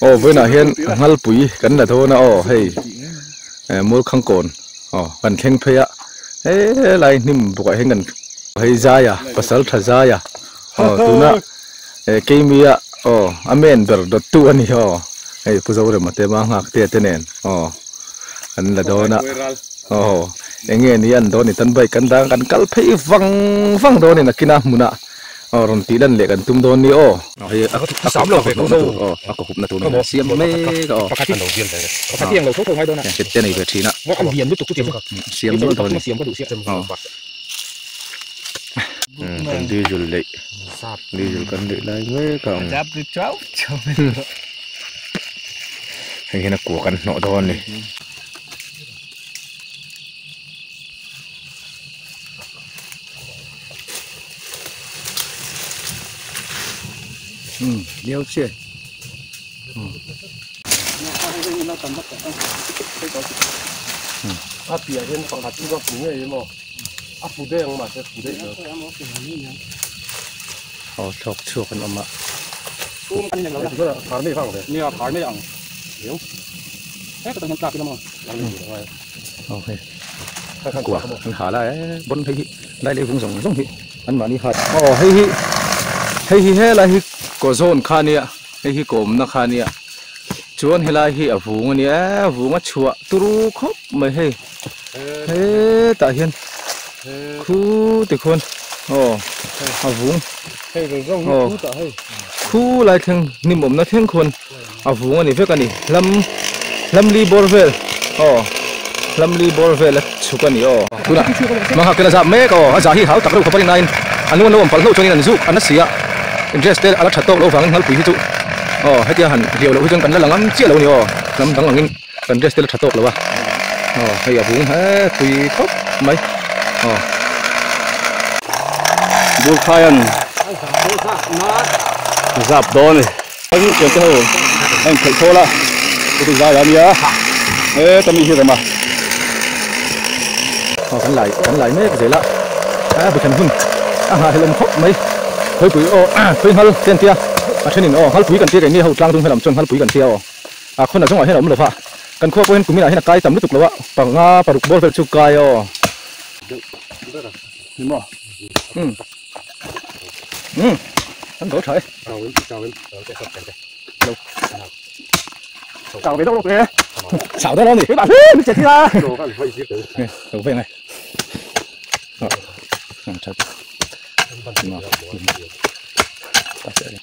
Aw vawiinah hian Nghalpui kan la dawn a aw hei Mualkhangkawn aw kan thleng phei a helai hnim bawkah hian kan hei Zaia pasal tha Zaia aw tuna keimia aw a men ber dawttu a ni aw hei Pu Zorema te Manghak te te nen aw kan la dawn a aw eng nge ni an dawn ni tan bike kan dang kan kal phei vang vang dawn a ni nakin a hmunah. Aw rawn tih lan leh kan tum dawn ni aw. Hei a sam lo ve ko zo. Aw a kaw hupna tur nen siam mek a aw. Pakhat an lo bial ve. Pakhat hi ang lo tho tho ngai dawn a. Hriat te nei ve thin a. An lian lutuk chu tiang. Siam nual dawn ni. Siam ka duh sia. Aw. Kan diesel leih diesel kan leih lai mek a ang. Hei hian a kua kan hnawh dawn ni. Um leo che A piah hian pakhat chu ka hmu ngei emaw a fu daih ang mahse fu daih lo. Aw thlawk chhuak an awm a. Khar mai vang ve. Nia khar mai ang. Aw hei kua an ha lai e bon phei hi lai leh vung zawng zawng hi an mahni hat aw hei hi hei hi helai hi kaw zawn kha ania hei hi kaw awmna kha ania chuan helai hi a vung ania e vung a chhuah turu khawp mai hei hetah hian khu tikhuan aw a vung aw khu lai thleng hnim awmna thleng khuan. A vung a ni vek a ni hlam hlam li bawr vel aw hlam li bawr vel a chhuk a ni aw tunah hmangha ken a zap mek aw a zah hi hau tak reuh khawp a ni nain a nu an lo awm palh hlauh chuanin an zuk a na si a dress te a la tha tawk loh vangin Nghalpui hi chu aw hetia han hliau loh hi chuan kan la la ngam chiah lo a ni aw hnam dang angin kan dress te la tha tawk lo a aw hei a vung he pui khawp mai aw. Burkhaian zap dawn a ni. An thian te ho a inkhelh thawl a chu chu zai a nia he ta mi hi rem a. Aw kan lai kan lai mek zel a a bu thlen hun a nghahhlelh awm khawp mai khawipui aw khawi nghal te an tia a thenin aw nghalpui kan tia keini ho tlang dung helam chuan nghalpui kan tia aw a khawn a zawngah hian a awm lo va kan khua pawh hian kuminah hian a kai tam lutuk lo a panga paruk bawr vel chu kai aw. Ni maw? Um. Um. An do tha e. Lo. Chào về đâu đâu kìa. Chào đâu đâu nhỉ? Các bạn mình chạy ra. Lo về này. Chào.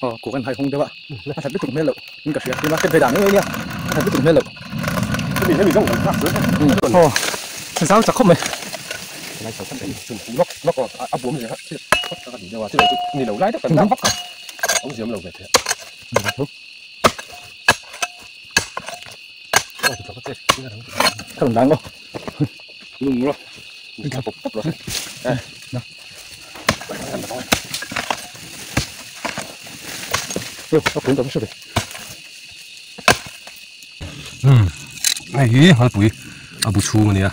Ờ, cố gắng hay không thế bạn. Thật biết tụng mê lộ. Nhưng cả chuyện nhưng mà cái về đảng ấy nha. Thật biết tụng mê lộ. Cái bị giống Ờ. Sao chắc không mày. Nó còn áp bốn gì hết. Ni lo lai tak kan vak ông diam lo ve the. Không đáng đâu. Lung rồi. Bốc bốc rồi. Yo, nó cũng tấm sụp. Ai hi halpui a bu chhung ania.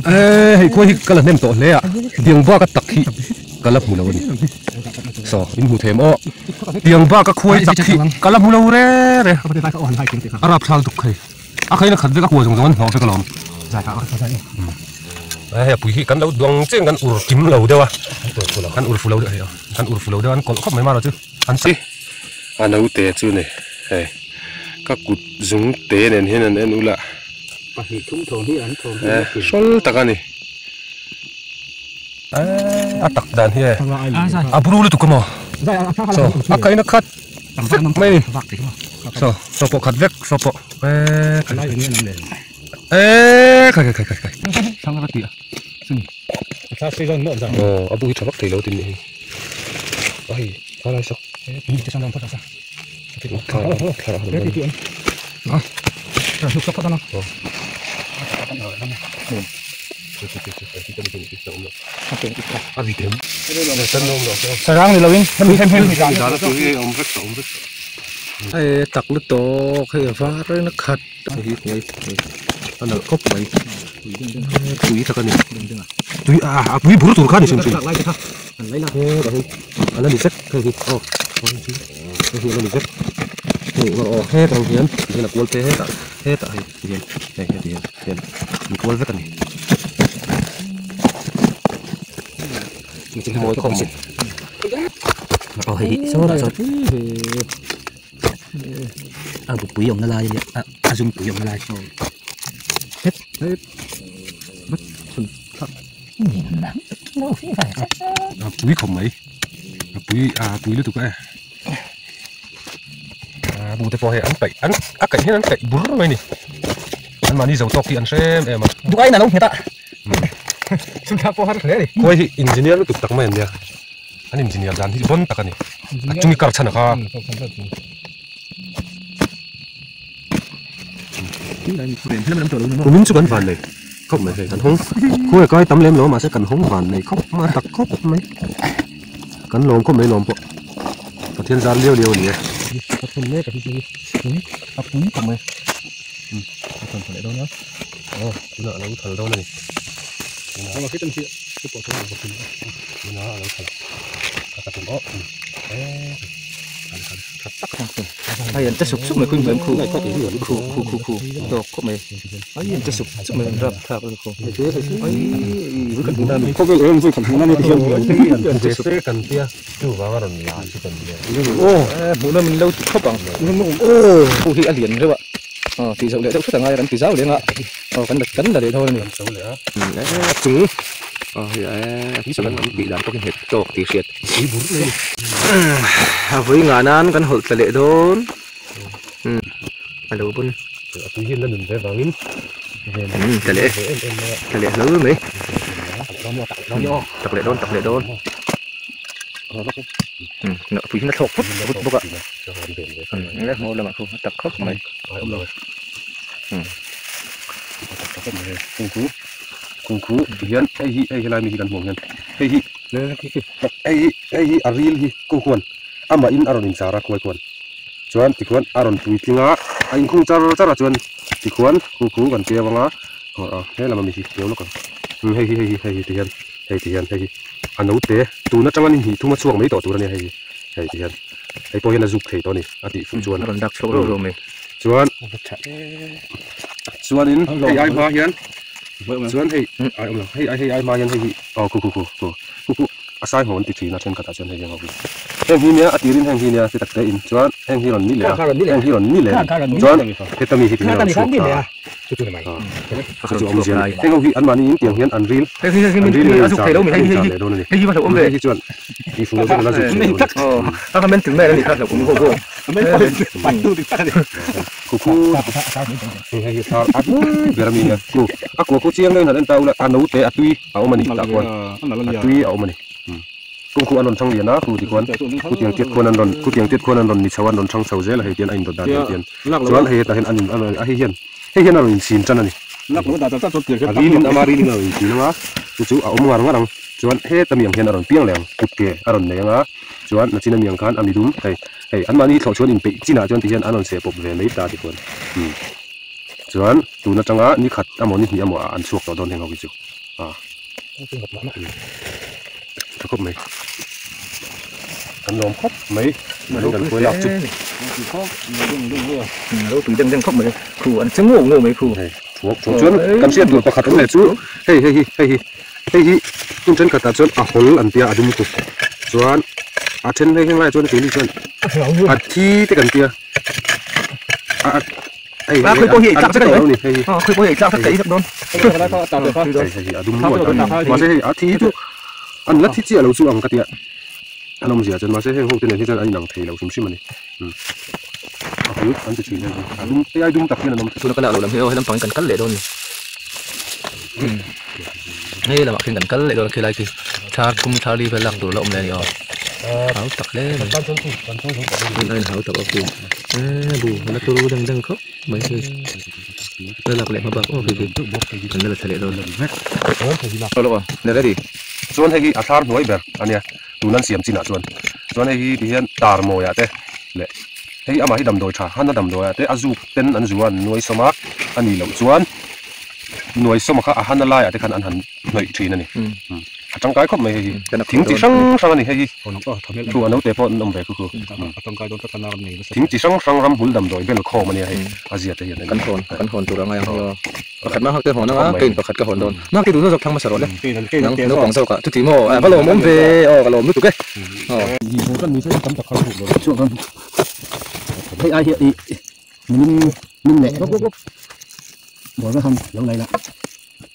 Ê hei khuai hi ka la hnem tawh hle a tiang bak a tak hi ka la hmu lo a ni. Saw in hmu them aw tiang bak a khuai tak hi ka la hmu lo re re a rap thal tuk hei a khain a khat vek a kua zawng zawng an hnawh vek alawm. Hei a pui hi kan lo duang chiang kan ur kim lo deuh a kan ur fu lo deuh kan ur fu lo deuh an kawlh khawp mai marawh chu an si a naute chu ni hei ka kut zung te nen hian an en ula. Pahnih thum thawm hi an thawm hi hrawl tak a ni. A tak dan hi e a bru lutuk emaw saw a kaina khat vek mai ni saw saw pawh khat vek saw pawh e khai khai khai khai aw a bu hi tha vak thei lo tin nih hi ai a lai saw Sarang ni lovin hem hem hem hei tak lutuk hei a var in a khat hei hi a nalh khawp mai tui tak a ni tui a a pui bur tur kha a ni hrim hrim he dah hian a la ni vek hei hi aw hei hi a la ni vek. He tang hian hian a kual te hetah hetah hei hian hei heti hian hian an kual vek a ni. Mawi khawp mai. Aw hei hi saw saw a bu pui awmna lai ania a zum pui awmna lai het het bat chhun thlak a pui khawp mai a pui a pui lutuk a e a bu te pawh hei an paih an a kaih hian an kaih bur mai a ni an mahni zo tawk hi an hre em em a duh aiin a lo nghet a chhun thlak pawh har hle a ni khawi hi engineer lutuk tak mai an nia an engineer dan hi bon tak a ni a chungi kar chhan a kha kumin chu kan van nei khawp mai hei kan hawng khawi kai tam lem lo mahse kan hawng van nei khawp mai tak khawp mai kan lawm khawp mai lawm pawh Pathian zar liau liau a ni e a thun mek a hi chu pui a pui khawp mai a thun leh dawn a aw tunah a lo thal dawn a ni tunah a lo thal a ka tum aw ai an te sup sup mai khuin hmuh em khu khu khu khu khu tawk khawp mai ai an te sup sup mai an rap thlak a ni khu ai vui khat hmuh na ni khawvel em vui khat hmuh na ni ti hian an te sup kan tia chu vang a rawn la chu kan nia aw hmuh na min lo ti khawp ang aw khu hi a lian reuh a aw tih zoh leh deuh hret a ngai a kan ti zau leng a aw kan la kan la leh dawn a ni a chung aw hei a chuan an tih dan pawh hi nghet tawk tih hriat a vui ngah nan kan hawlh tla leh dawn a lo bun a tui hian la nun ve vangin tla leh tla leh hlawl mai tak leh dawn tak leh dawn a tui hian a thlawk phut phut bawk a hmawr lamah khu a tak khawp mai kungkhu tihian hei hi hei helai mi hi kan hmuh ang hian hei hi hei hi hei hi a ril hi kungkhuan amah in a rawn inchar a khuai khuan chuan tikhuan a rawn puitling a a inkhung char char a chuan tikhuan kungkhu kan keu anga a he lam ami hi keu lawk ang hei hi hei hi hei hi tihian hei tihian hei hi a note tun atanga ni hnih thum a chhuak mai tawh tur a nia hei hi hei tihian hei pawh hian a zuk thei tawh a ni a tih fuh chuan a rawn dak chhuak reuh reuh mai chuan chuanin hei ai hma hian chuan hei ai awm lo hei ai hei ai hma hian hei hi aw khu khu khu khu khu khu a sai hawn ti thin a thenkhatah chuan hei hian ho hi heng hi nia a tirin heng hi nia ti tak te in chuan heng hi rawn ni leh a heng hi rawn ni leh chuan heta mi hi ti hian rawn chhuak ta a chu awm zia heng ho hi an mahni in tiang hian an ril an ril in an char an inchar leh dawn a ni hei hi chuan tih fuh loh chuan a la zuk thei dawn a ni. Khuku hei hei hi thar a hnuai ber ami nia khu a kua khu chiang deuhin han en ta ula a note a tui a awm a ni tah khuan a tui a awm a ni kung khu an rawn thang lian a khu tikhuan khu tiang tiat khuan an rawn khu tiang tiat khuan an rawn ni chho a an rawn thang chho zel a hei tian a indawt dan hei tian chuan hei hetah hian an in a hei hian hei hian a rawn inchhin tan a ni a rilin ama rilin a rawn inchhin anga chu chu a awm ngar ngar ang chuan heta mi ang hian a rawn piang leh ang kut ke a rawn nei anga chuan nachin ami ang khan a midum hei Hei, anmahni thlawh chuan inpeih chinah chuan tihian an rawn seh pawp ve mai ta tikhuan. Umm. Chuan tun atanga ni khat emaw ni hnih emaw ah an chhuak tawh dawn heng ho hi chu. Ah. Tha khawp mai. Kan lawm khawp mai. Mahni kan khuai lak chu. Ropui deng deng khawp mai. Khu an che ngau ngau mai khu. Hei, thuak thuak chuan kan hriat tur pakhat awm leh chu hei hei hi hei hi hei hi hmun thenkhatah chuan a hawl an tia a dum khu chuan a then hei heng laiah chuan keini chuan a thi te kan tia a a hei hei a chi tawh lo a ni hei hi hei hei hi a dum nual ta mahse hei a thi hi chu an la thi chiah lo chu ang ka tia an awmzia chuan mahse heng ho te nen hi chuan an inang thei lo hrim hrim a ni a hawl an ti thin hei hi a dum hei ai dum tak hian an awm tuna ka lak loh lam hi aw helam pangin kan kal leh dawn a ni. Hei lamah khian kan kal leh dawn a khilai khi thar thum thar li vel lak tur la awm leh a ni aw hau tak hle mai in a in hau tak a khu eee bu la turu deng deng khawp mai hei la lak leh hma bak aw khi khi kan la la thla leh dawn le ready chuan hei hi a thar hnuai ber a nia tun an siam chinah chuan chuan hei hi ti hian tar mawiah te leh hei amah hi damdawi tha hana damdawiah te a zuk ten an zu a an nuai sawm a a nih loh chuan. Nuai sawma kha a hana laiah te khan an han hnawih thin a ni. A tangkai khawp mai hei hi. Thing chi hrang hrang a ni hei hi. Thu a naute pawh an awm ve khu khu. Thing chi hrang hrang ramhmul damdawi bel khawm a nia hei a zia te hian. Kan hawn kan hawn tur a ngai ang hi aw. Pakhat mah hak te hawn anga keiin pakhat ka hawn dawn. Mah kei duhna zawk thlang hmasa rawh le. Nang naupang zawk ah chuti maw a va lawm awm ve aw ka lawm lutuk e. Aw. Hei ai hi i min min leh bawr han lo lai la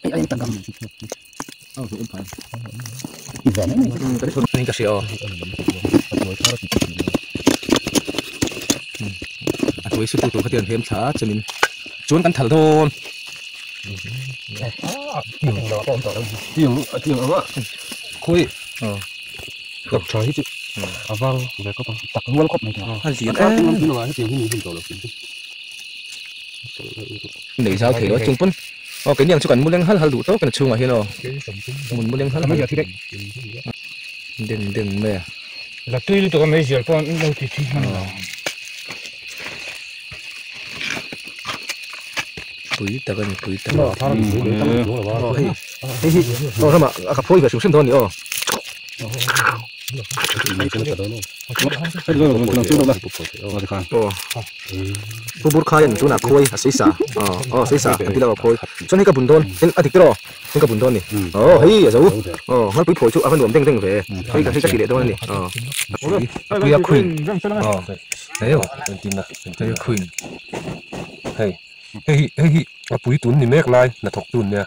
hei ai tak ang i ven em ka hria aw a tuai su tu tur khatiang hem thla chuanin chuan kan thal dawn tiang tiang anga khawi tak tha hi chu a vang ve khawp ang tak rual khawp mai a lian em nei zau thei lo chung pawn aw keini ang chu kan mu leng hal hal duh tawk a ni chhungah hian aw mun mu leng hal hal deng deng mai a la tui lutuk a meizial pawh an lo ti thin hman lo pui tak a ni pui tak aw hei hei hi aw ramah a ka phawi ve hrim hrim dawn a ni aw. Pu bur khai an tunah khawi a sawi sa aw sawi sa an ti lo a khawi chuan hei ka bun dawn tin a dik tiraw tin ka bun dawn a ni aw hei a zo aw nghalpui phawi chu a va nuam deng deng ve hei ka hei ka ti leh dawn a ni aw a pui a khuin aw hei a khuin hei hei hei hi a pui tun ni mek lai hnathawk tun nia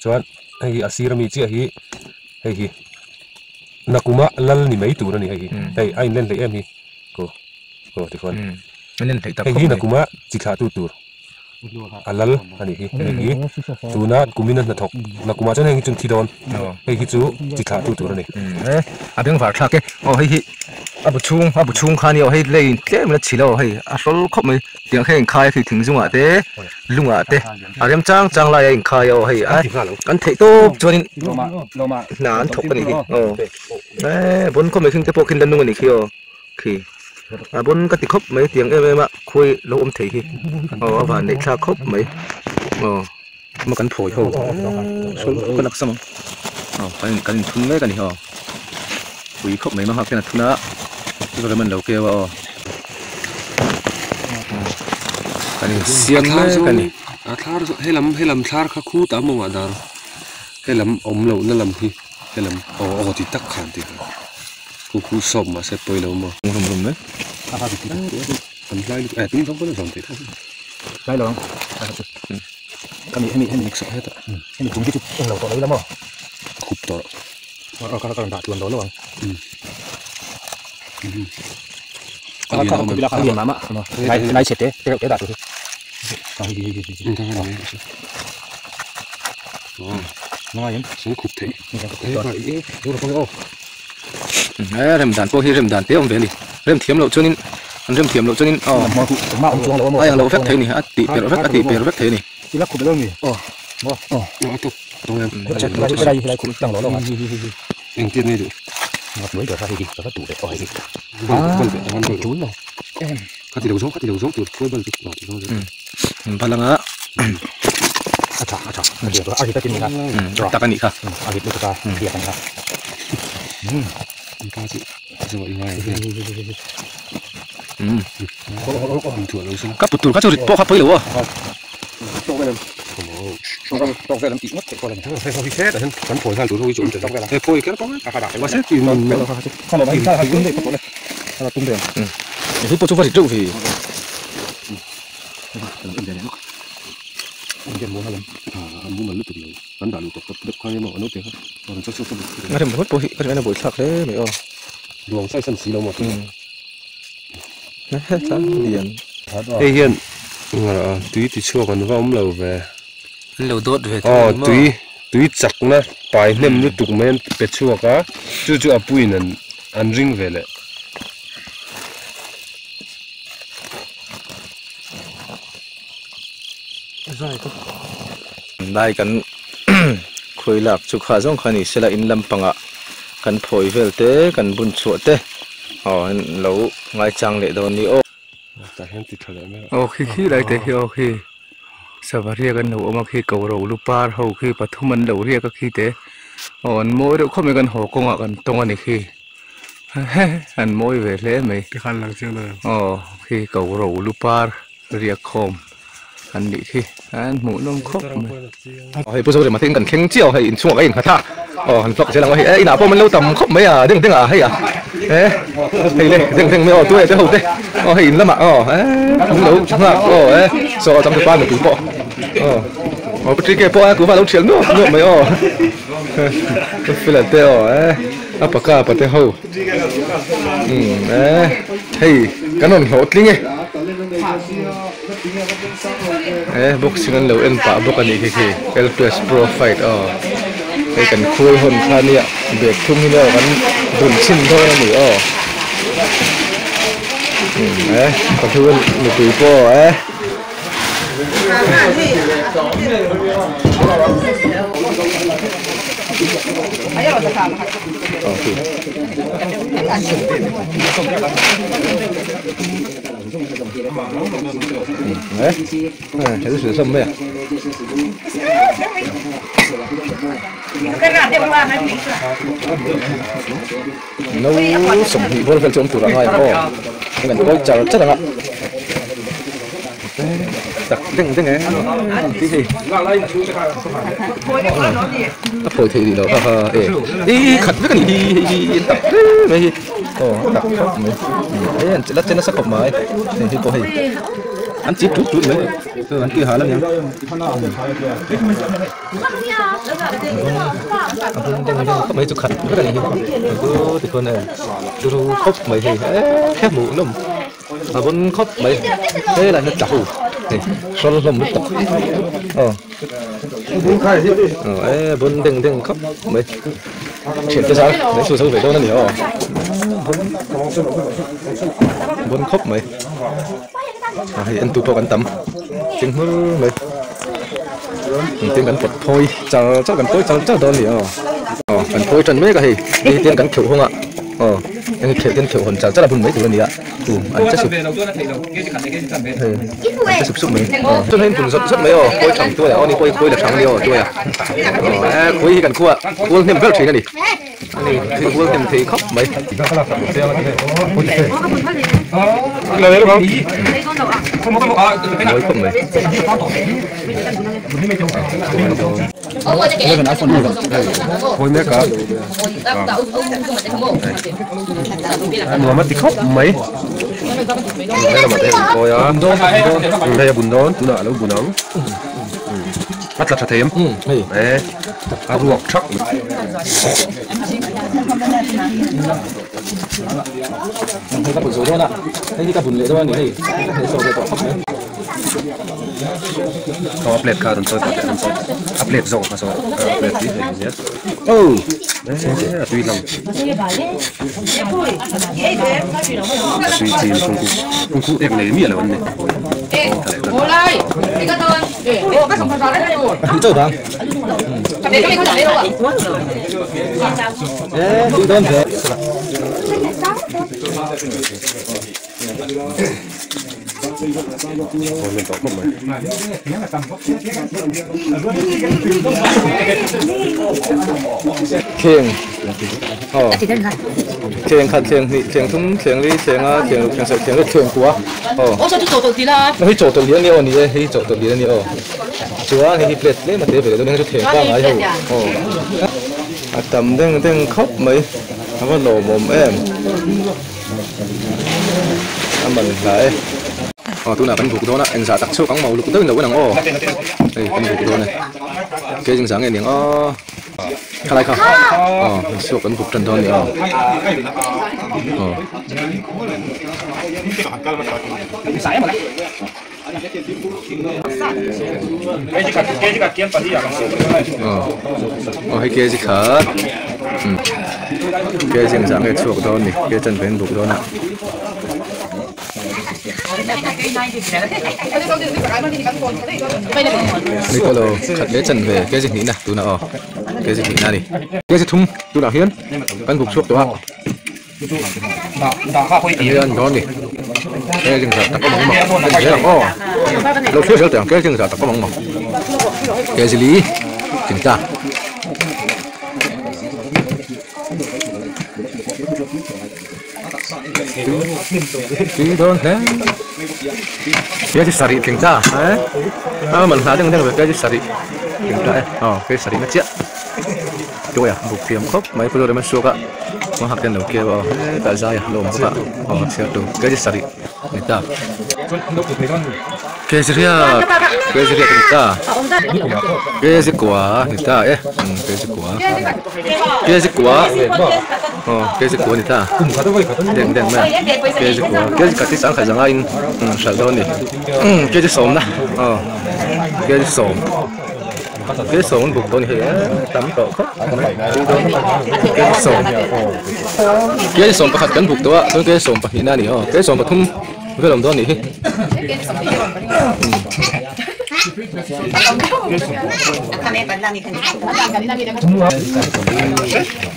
chuan hei hi a sir ami chiah hi Hei hi nakuma lal ni mai tur a ni hei hi. Hei a inlen hleih em hi ko ko tikhuan. Hei hi nakuma chi thlah tu tur a lal a nih hi. Hei hi tuna kumina hnathawk nakuma chuan heng hi chu an thi dawn. Hei hi chu chi thlah tu tur a ni. A bengvar thlak e. Aw hei hi a bu chhung a bu chhung kha a ni aw hei lei tlem in a chhil aw hei a hrawl khawp mai. Tiang kha a inkhai a khi thing zungah te lungah te a rem chang chang lai a inkhai a aw hei a an theih tawp chuanin hna an thawk a nih hi aw eee bawn khawp mai khing te pawh khin la nung a nih khi aw khi a bawn ka ti khawp mai tiang em em a khuai lo awm thei hi aw a van neih thlak khawp mai aw ma kan phawi ho ka nak sam ang aw kan in kan inthun mek a ni aw pui khawp mai mahak ten a thun a chu rem an lo keu a aw kan in siam mek a ni a thlar helam helam thlar kha khu ta mawngah dar helam awm loh na lam hi helam aw aw ti tak khan ti kha khu khu sawp mahse pawi lo maw rum rum mai an hlai lutuk eh tung zawng pawn a zawm thei tho hlai lo ang hemi hemi hemi mix heta hemi tum hi chu eng lo tawh lo ila maw khup tawh rawh ka ka rawn dah tluan lo lo ang a lian mah mah lai chhe te te reuh te dah tur hi khup thei rem dan pawh hi rem dan te awm ve a ni rem thiam loh chuanin an rem thiam loh chuanin aw a ang loh vek thei a ni a tih per vek a tih per vek thei a ni. Balanga tak a nih kha. Ka put tur kha chu rit pawh kha pawi lo aw. Hei pawh chu va rit reuh ve. A rem ringawt pawh hi ka rin a buaithlak hle mai aw. Lian. Hei hian tui ti chhuak an va awm lo ve. An lo dawt ve thung ni maw? Tui tui chakna pai hnem lutuk mai an pe chhuak a, chu chu a puiin an an ring ve leh. Lai kan khawi lak chu kha zawng kha ni sela in lampangah kan phawi vel te kan bun chhuah te aw lo ngaichang leh dawn ni aw. Aw khi khi lai te khi aw khi sava riak an lo awm a khi ko ro lu par ho khi pathum an lo riak a khi te. Aw an mawi deuh khawp mai kan haw kawngah kan tawng a ni khi an mawi ve hle mai. Aw khi ko ro lu par riak khawm an nih khi an hmuh nawm khawp mai. Aw hei pu Zorema te in kan thleng chiah aw hei inchhungah ka innghat a aw han vlog zel ang aw hei e inah pawh man lo tam khawp mai a deng deng ah hei a e hei le deng deng mai aw tuai te ho te aw hei in lamah aw e an lo nghak aw e saw a changtupa nupui pawh aw aw Patrick pawh a kuhva lo thial nuap nuap mai aw fela te aw e a paka pate ho umm e hei kan rawn hlawhtling e. E boxing an lo en pah bawk a nih khi khi L plus pro fight aw hei kan khuai hawn kha nia bag thum hi nia kan dun chhin dawn a ni aw e pathu nupui pawh e. No sawmhnih bawr vel chu awm tur a ngai ang aw kan kawi char char ang a tak deng deng e an ti hei a phawi theih rih lo ha ha e ih khat vek a nih hi hei hi an tak hle mai hi. Aw a tak khawp mai hei an la che nasa khawp mai heng hi pawh hei an chip tut tut mai an tih hal aniang a bung deng deng khawp mai chu khat vek a nih hi chu tikhawn e turu khawp mai hei he hmuh nawm a vawn khawp mai he lai hian tla ho hei hrawl hlawm lutuk aw aw e vawn deng deng khawp mai. Thian te zar mai chu zo ve dawn a ni aw bawn khawp mai a hei entu pawh kan tam cheng hmur mai engtin kan pawt phawi char char kan phawi char char dawn a ni aw aw kan phawi tan mek a hei hei hian kan kheuh hawng a aw heng kheuh hian kheuh hawn char char a bun mai tur a ni a. Tu an che sup hei an che sup sup mai aw chuan hei in zawt zawt mai aw khawi thang tuai ah aw ni pawh hi khawi la thang a ni aw tuai ah aw e khawi hi kan khua hual hnem ber thin a ni ani thil hual hnem thei khawp mai mawi khawp mai. Khawi mek a a nuam a ti khawp mai he lamah te an kawi a hei a bun dawn tunah a lo bun ang a tla tha thei em e a ruak thak mai. Hei ka bun zo dawn a hei hi ka bun leh dawn a ni hei hei saw ve tawh khawp mai. Aw a plate kha a rawn chawi pah teh a rawn chawi a plate zawk kha saw a plate hi hei nia a tui lang a tui chin kungku kungku ek nei miah lo an ni Thleng aw thleng khat thleng hnih thleng thum thleng li thleng a thleng ruk thleng sarih thleng riat thleng kua aw hei chawhtawlh hi a ni aw ni e hei chawhtawlh hi a ni aw chuan hei hi plate tlem a te ve leh dawn a thleng pangngai ho aw a tam deng deng khawp mai a va lawmawm em. A man hla e. Aw tunah kan buk dawn a engzah tak chhuak ang maw luk deuhin lo en ang aw hei kan buk dawn e ke zingzah nge niang aw khalai kha aw chhuak kan buk tan dawn a ni aw aw. Aw hei kg khat kg engzah nge chhuak dawn ni ke chan ve an buk dawn a. Ni pawh lo khat leh chan ve kg hnihna tunah aw kg hnihna a ni kg thum tunah hian kan buk chhuak tawh a. Hian dawn ni ke zing zah tak awm ang maw zel ang aw lo thlir zel teh ang ke zing zah tak awm ang maw ke zili thing ta. Tui dawn hle. Kg sarih tling ta e a man hla deuh deuh ve kg sarih tling ta e aw kg sarih na chiah tuai a buk thiam khawp mai pawh rem a suak a kawng hak te an lo keu a aw hetah zai a lo awm bawk a aw chhiar tur kg sarih ni ta kg riat kg riat ni ta kg kua ni ta e kg kua kg kua aw kg kua ni ta deng deng mai a kg kua kg khat hi sangkhat zanga in hralh dawn a ni kg sawmna aw kg sawm kg sawm an buk dawn a ni hei tam tawh khawp mai kg sawm kg sawm pakhat kan buk tawh a chuan kg sawm pahnih na a ni aw kg sawm pathum vel awm dawn a nih hi.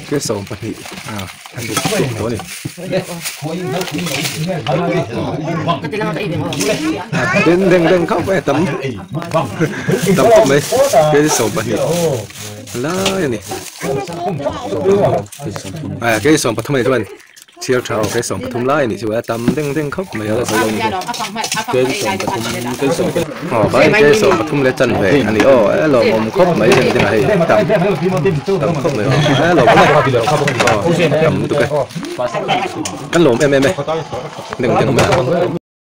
Kg sawm pahnih a buk tawh a ni. Den deng deng khauh mai a tam tam khawp mai kg 20 lai a ni kg 13 a nih chuan chhiar tha aw kg 13 lai a nih chu a tam deng deng khawp mai a kg 13 kg 10 aw bai kg 13 leh chanve a ni aw e lawmawm khawp mai deng deng a hei tam tam khawp mai aw e lawmawm e aw tam lutuk e. Kan lawm em em e deng deng mai a.